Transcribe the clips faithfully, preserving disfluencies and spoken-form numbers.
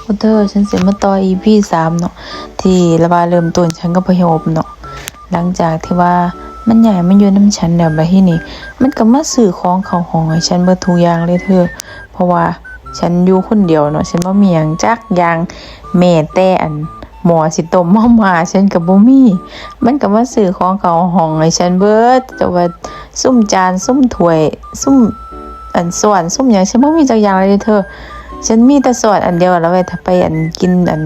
โอ้เธอ ฉันสิมาต่อ อีพีสามเนาะ ที่ละว่าเริ่มต้นฉันกับพ่อใหญ่อบเนาะ หลังจากที่ว่ามันย้ายมาอยู่นำฉันแล้ว บัดทีนี้มันก็มาซื้อของเข้าห้องให้ฉันเบิดทุกอย่างเลยเธอ เพราะว่าฉันอยู่คนเดียวเนาะ ฉันบ่มีหยังจักอย่าง แม้แต่อันหม้อสิต้มมาม่าฉันก็บ่มี มันก็มาซื้อของเข้าห้องให้ฉันเบิด แต่ว่าซุมจาน ซุมถ้วย ซุม อันซ้อน ซุมหยัง ฉันบ่มีจักอย่างเลยเธอ ฉันมีแต่ซ้อนอันเดียวแล้วไว้ถ้าไปอันกินอัน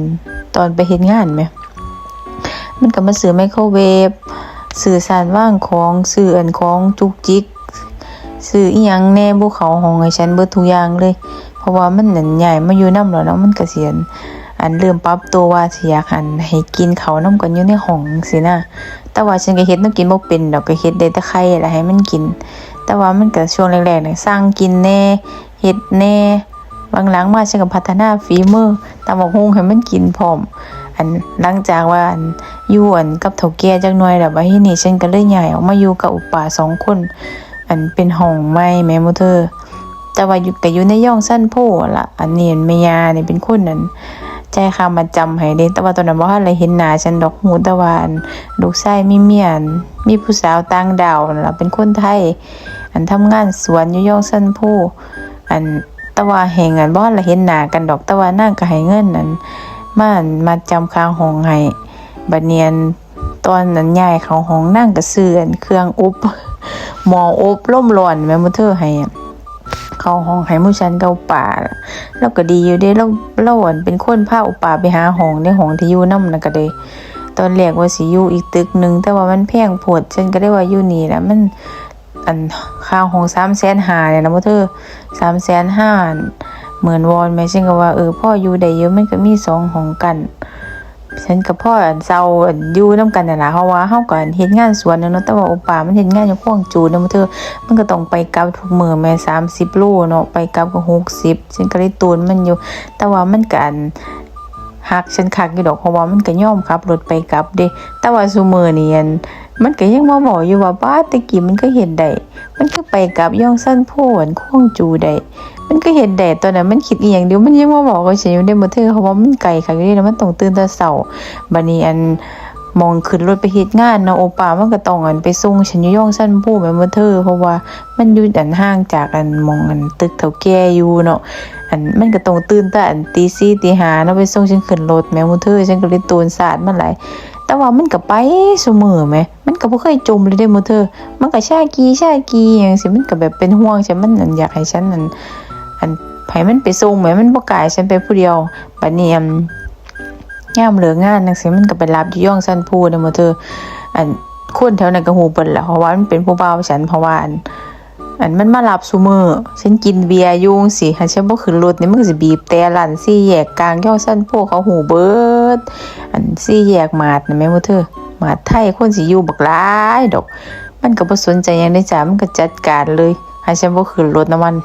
ตอนไปเฮ็ดงานแหม มันก็มาซื้อไมโครเวฟ ซื้อซานวางของ ซื้ออันของจุกจิก ซื้ออีหยังแหน่บ่เข้าห้องให้ฉันเบิดทุกอย่างเลย เพราะว่ามันอันย้ายมาอยู่นำแล้วเนาะ มันก็สิอัน อันเริ่มปรับตัวว่าสิอยากอันให้กินข้าวนำกันอยู่ในห้องจั่งซี้นะ แต่ว่าฉันก็เฮ็ดแนวกินบ่เป็นดอก ก็เฮ็ดได้แต่ไข่ล่ะให้มันกิน แต่ว่ามันก็ช่วงแรกๆนี่สั่งกินแหน่ เฮ็ดแหน่ หลังๆมาฉันก็พัฒนาฝีมือตำบักหุ่งให้มันกินพร้อม อัน หลังจากว่าอันอยู่อันกับเฒ่าแก่จักหน่อยแล้ว บัดทีนี้ฉันก็เลยย้ายออกมาอยู่กับอุปาสองคน อันเป็นห้องใหม่แหมหมู่เธอ แต่ว่าอยู่ ก็อยู่ในยองซันโพล่ะ อันนี้แม่ย่านี่เป็นคนอันจ่ายค่ามัดจำให้เด้ แต่ว่าตอนนั้นบ่ทันได้เห็นหน้าฉันดอก ฮู้แต่ว่าอันลูกชายมีเมีย อันมีผู้สาวต่างด้าวนั่นล่ะ เป็นคนไทย อันทำงานสวนอยู่ยองซันโพ อัน แต่ว่าแฮ่งอันบ่ทันได้เห็นหน้ากันดอก แต่ว่านางก็ให้เงินอันมาอันมัดจำค่าห้องให้ บัดนี้อันตอนอันย้ายเข้าห้อง นางก็ซื้ออันเครื่องอบ หม้ออบลมร้อนแหมหมู่เธอ ให้อะ เข้าห้องให้หมู่ฉันกับอุปา ลาวก็ดีอยู่เด้ ลาว ลาวอันเป็นคนพาอุปาไปหาห้องในห้องที่อยู่นำนั่นก็ได้ ตอนแรกว่าสิอยู่อีกตึกหนึ่ง แต่ว่ามันแพงโพด ฉันก็เลยว่าอยู่นี่ล่ะ มัน อันค่าห้องสามแสนห้าเนี่ยนะหมู่เธอ สามแสนห้า อันเหมือนวอนแหม ฉันก็ว่า เออ พออยู่ได้อยู่ มันก็มีสองห้องกั้น ฉันก็พออันเซาอันอยู่นำกันนั่นล่ะ เพราะว่าเฮาก็อันเฮ็ดงานสวนน่ะเนาะ แต่ว่าอุปามันเฮ็ดงานอยู่คลองจูนนะหมู่เธอ มันก็ต้องไปกลับทุกมื้อแหม สามสิบโลเนาะ ไปกลับก็หกสิบ ฉันก็เลยตูนมันอยู่ แต่ว่ามันก็อันฮักฉันคักอยู่ดอก เพราะว่ามันก็ยอมขับรถไปกลับเด้ แต่ว่าซุมื้อนี้อัน มันก็ยังมาเว้าอยู่ว่า ป๊าด แต่กี้มันก็เฮ็ดได้ มันก็ไปกลับยองซันโพ อันคลองจูได้ มันก็เฮ็ดได้ ตอนนั้นมันคิดอีหยังอยู่ มันยังมาเว้ากับฉันอยู่เด้หมู่เธอ เพราะว่ามันไกลคักอยู่เด้ แล้วมันต้องตื่นแต่เช้า บัดนี้อัน หม้องขึ้นรถไปเฮ็ดงานเนาะ โอปามันก็ต้องอันไปส่งฉันอยู่ยองซันโพแหมหมู่เธอ เพราะว่ามันอยู่อันห่างจากอันหม้องอันตึกเฒ่าแก่อยู่เนาะ อันมันก็ต้องตื่นแต่อันตีสี่ตีห้าเนาะ ไปส่งฉันขึ้นรถแหมหมู่เธอ ฉันก็เลยตูนสาดมันหลาย แต่ว่ามันก็ไปซุมื้อแหม มันก็บ่เคยจ่มเลยเด้หมู่เธอ มันก็ชากีชากีหยังซี้ มันก็แบบเป็นห่วงฉัน มันอันอยากให้ฉันอัน อันให้มันไปส่งแหม มันบ่กล้าให้ฉันไปผู้เดียว บัดนี้อัน ยามเลิกงานจั่งซี้ มันก็ไปรับอยู่ยองซันโพเด้หมู่เธอ อันคนแถวนั้นก็ฮู้เบิดล่ะ เพราะว่ามันเป็นผู้บ่าวฉัน เพราะว่าอัน อันมันมารับซุมื้อ ฉันกินเบียร์อยู่จั่งซี้ คันฉันบ่ขึ้นรถนี่ มันก็สิบีบแตรลั่นสี่แยกกลางยองซันโพ เขาฮู้เบิด อันสี่แยกมาดน่ะแหมหมู่เธอ มาดไทยคนสิอยู่บักหลายดอก มันก็บ่สนใจหยังเด้จ้า มันก็จัดการเลย คันฉันบ่ขึ้นรถนำมัน